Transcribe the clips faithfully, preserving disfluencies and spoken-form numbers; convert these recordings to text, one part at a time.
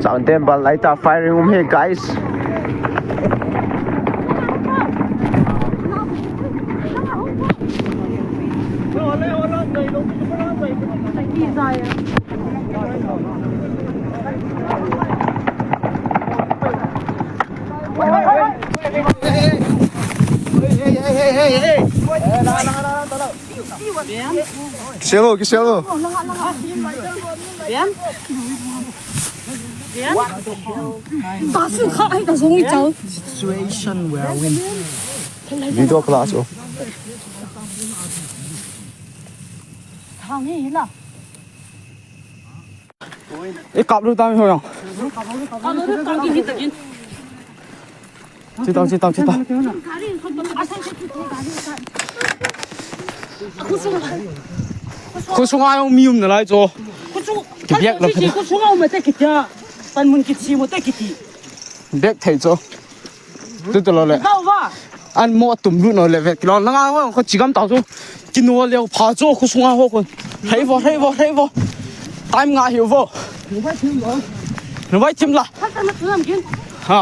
Sound temple light up firing room here, guys. Kiselo, kiselo. Situation where we Video class, oh. Thang hi la. E kap lu tam ho yang. Kap lu tam ki hi ta kin. Chi tau, chi tau, chi tau. Khu sunga yong mi um na lai cho. Khu sung. Ki biak la. Khu sunga um te ki tia. Pan mun ki chi mo te ki ti. Biak thei cho. Tu tu lo le. Kau va. An mo tum lu no le ve. Ki lo na nga ko chi gam tau cho. Ki no le pha cho khu sunga ho ko. Hei vo, hei vo, hei vo. Time nga hiu vo. Nu bai thim la. Khat kan ma tu lam kin. Ha.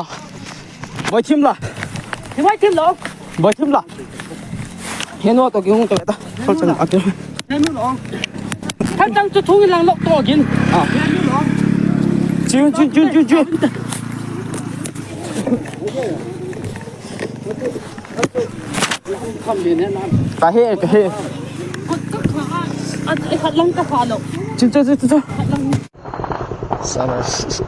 Bai thim la. Ni bai thim lo. Bai thim la. He no to ki hung to ta. Sol chen a ki. Ni nu lo. Khat kan tu thung lang lok to gin. Ah. Ni nu lo. Chiu, chiu, chiu, chiu, chiu. Ka he, ka he. Kut tu kha. At e khat lang ka kha lo. Chiu, chiu, chiu, chiu. Khat lang. Sanas.